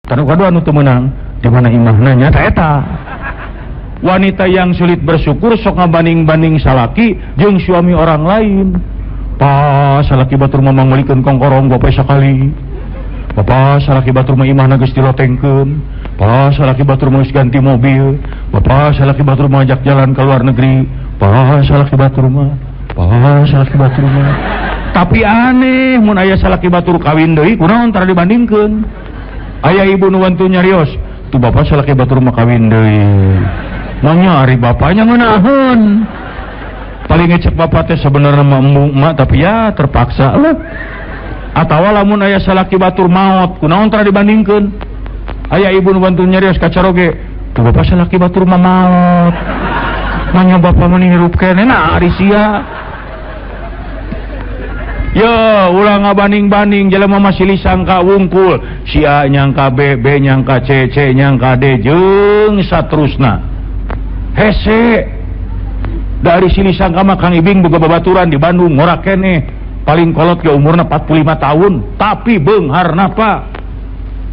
Tanu kadua anu teu meunang di mana imahna nya eta. Wanita yang sulit bersyukur sok ngabanding-banding salaki jeung suami orang lain. Pa salaki batur mah mangmelikeun kongkorong bapak sakali. Bapak salaki batur mah imahna geus dilotengkeun. Pa salaki batur mah geus ganti mobil. Bapak salaki batur mah ajak jalan ke luar negeri. Pa salaki batur mah. Pa salaki batur mah. Tapi aneh mun aya salaki batur kawin deui kunaon tara dibandingkeun. Aya ibu nu wantu nyarios, tuh bapak salaki batur mah kawin deui. Mangnya ari bapaknya ngeunaheun. Paling ngecek bapak teh sebenarnya mah embung emak tapi ya terpaksa lah. Atawa lamun aya salaki batur maot kunaon tara dibandingkeun. Aya ibu nu bantu nyarios ka caroge, tuh bapak salaki batur mah maot. Manya bapak mah hirup keneh nah ari sia. Ya ulah ngabanding-banding jelema mah silih sangka wungkul, si A nyangka B, B nyangka C, C nyangka D jeung saterusna. Hese dari silih sangka mah Kang Ibing boga babaturan di Bandung ngorak keneh. Paling kolot ke umurna 45 tahun tapi beungharna Pak.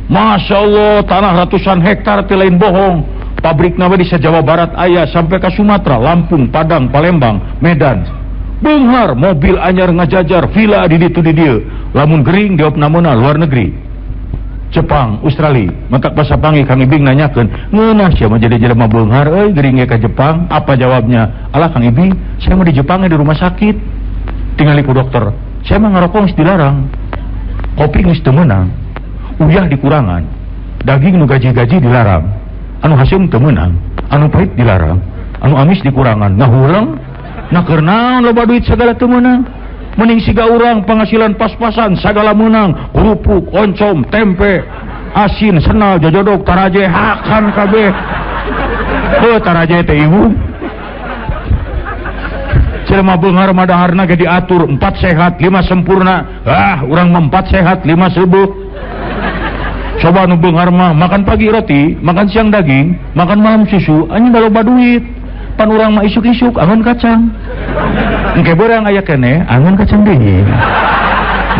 Masya Allah tanah ratusan hektar teh lain bohong. Pabrikna we di Jawa Barat aya sampai ke Sumatera, Lampung, Padang, Palembang, Medan. Beunghar mobil anyar ngajajar villa di ditu di dieu. Lamun gering diopnamena luar negeri. Jepang, Australia. Matak basa panggih Kang Ibing nanyakeun, ngeunah sia mah jadi jelema beunghar euy gering ge ka Jepang. Apa jawabnya? Alah Kang Ibing, saya mah di Jepang di rumah sakit. Tingali ku dokter, saya mah ngarokok geus dilarang, kopi geus teu meunang, uyah dikurangan, daging nu gaji-gaji dilarang, anu haseum teu meunang, anu pahit dilarang, anu amis dikurangan, ngahuleng, nah keur naon loba duit sagala teu meunang, mending siga urang penghasilan pas-pasan sagala meunang, kerupuk, oncom, tempe, asin, senal, jojodok, taraje, hakan kabeh. Heuh taraje teh ibu. Jelema beunghar mah daharna ge diatur 4 sehat 5 sempurna. Ah, urang mah 4 sehat 5 seubeuh. Coba nu beunghar mah makan pagi roti, makan siang daging, makan malam susu, anjing da loba duit. Pan urang mah isuk-isuk angon kacang. Engke beurang aya keneh angon kacang deui.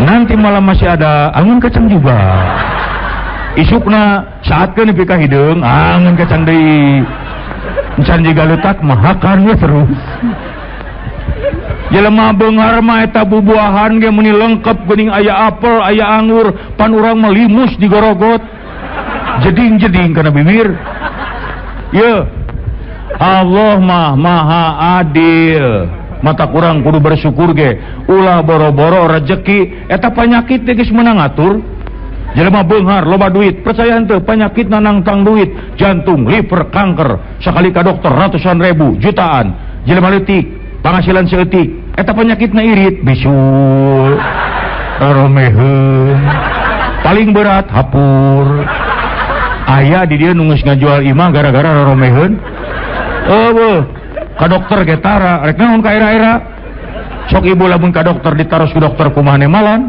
Nanti malam masih ada angon kacang juga. Isukna saatkeun nepi ka hideung angon kacang deui. Encan jiga leutak mah hakan we terus. Jelema beunghar mah eta bubuahan ge meuni lengkap geuning aya apel, aya anggur, pan urang mah limus digorogot. Jeding-jeding kana bibir. Ye. Allah mah maha adil. Mata kurang kudu bersyukur ge. Ulah boro-boro rejeki eta panyakit teh geus meunang ngatur. Jelema beunghar loba duit, percaya henteu panyakit nangtang duit, jantung, liver, kanker, sakali ka dokter ratusan ribu, jutaan. Jelema leutik penghasilan seeutik, eta penyakitna irit, bisul, romeheun, paling berat hapur. Aya di dieu nu geus ngajual imah gara-gara romeheun. Eueuh, ka dokter ge tara, rek naon ka era-era. Sok ibu lamun ka dokter ditaros ku dokter kumaha nemalan.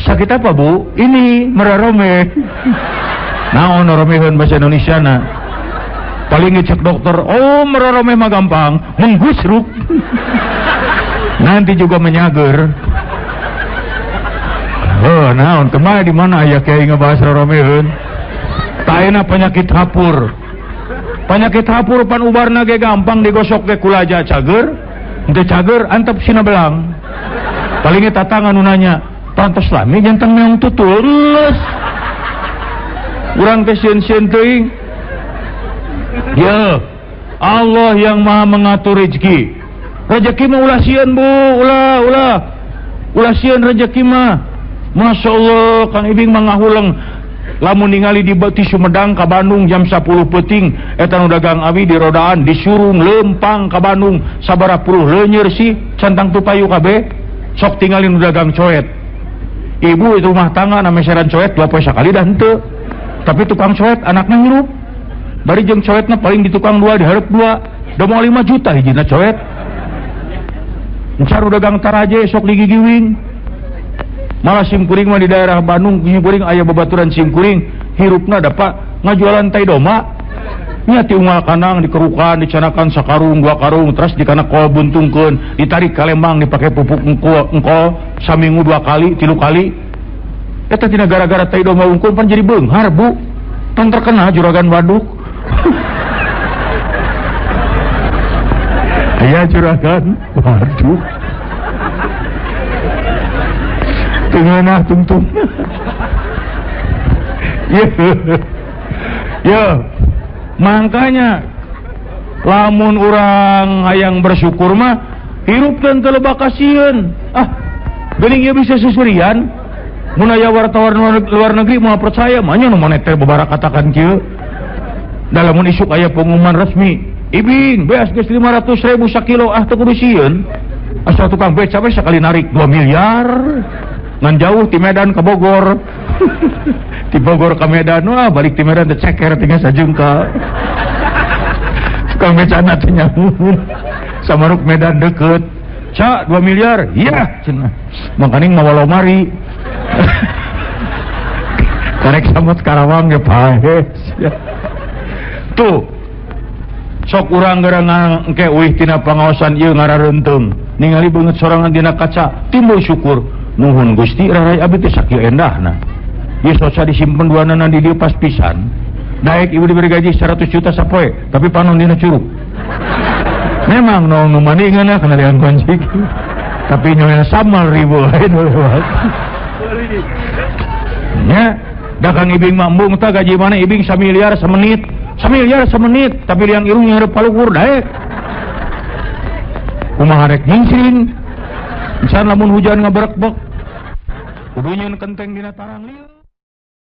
Sakit apa bu? Ini merarome. Naon romeheun bahasa Indonesia na? Paling ngecek dokter, oh merarome mah gampang, menggusruk. Nanti juga menyager. Oh, naon kemana di mana aya kiai ngebahas roromeheun? Taena penyakit hapur. Penyakit hapur pan ubarna ge gampang digosok ge kulaja cager, henteu cager antep sina belang. Paling ge tatangan nu nanya, pantos lami jantan meong tutul. Geus. Urang teh sieun-sieun teuing. Ya, Allah yang maha mengatur rezeki. Rezeki mah ulah sieun bu, ulah, ulah. Ulah sieun rezeki mah. Masya Allah, Kang Ibing mah ngahuleng. Lamun ningali di ti Sumedang ka Bandung jam 10 peuting, eta nu dagang awi di rodaan disurung lempang ka Bandung sabaraha puluh leunyer sih cantang tupayu kabeh. Sok tingali nu dagang coet. Ibu itu rumah tangga na meseran coet 2 poe sakali dah henteu. Tapi tukang coet anakna hirup. Bari jeung coetna paling di tukang 2 dihareup 2. Da moal 5 juta hijina coet. Encar dagang taraje sok digigiwing. Malah simkuring mah di daerah Bandung simkuring aya babaturan simkuring hirupna dapat ngajualan tai doma. Nya ti unggal kanang dikerukan dicanakan sakarung 2 karung terus dikana kol buntungkeun ditarik ka Lembang dipake pupuk engkol saminggu 2 kali 3 kali. Eta tina gara-gara tai domba wungkul pan jadi beunghar bu. Pan terkenal juragan waduk. Aya juragan waduk. Tengenah tungtung. Ya, makanya lamun urang hayang bersyukur mah hirup dan teu loba kasieun. Ah, geuning ieu bisa susurian. Mun aya wartawan luar negeri moal percaya, mah nya nu moneter babarakatakan kieu. Da lamun isuk aya pengumuman resmi, ibing beas geus 500.000 sakilo, ah teu kudu sieun. Asal tukang beca we sakali narik 2 miliar. Ngan jauh ti Medan ke Bogor. Ti Bogor ke Medan, wah balik ti Medan teh ceker tinggal sajungka. Tukang becana teh nyamun. Samaruk Medan deket. Ca 2 miliar. Iya cenah. Makaning mawa lomari. Karek samot Karawang ge paes. Tuh. Sok urang geura engke uih tina pangaosan ieu ngarareunteung. Ningali beungeut sorangan dina kaca, timbul syukur. Nuhun Gusti rarai abdi teh sakieu endahna. Ieu soca disimpen duanana di dieu pas pisan. Daek ibu diberi gaji 100 juta sapoe, tapi panon dina curug. Memang nu maningan kana liang kunci. Tapi nyonya samal ribu lain lewat. Nya, dagang ibing mah embung tah gaji mana ibing samiliar semenit. Samiliar semenit, tapi liang irung nyareup paluhur daek. Kumaha rek nyingsing. Misalnya lamun hujan ngaberekbek, kudu nyeun kenteng dina tarang lieur.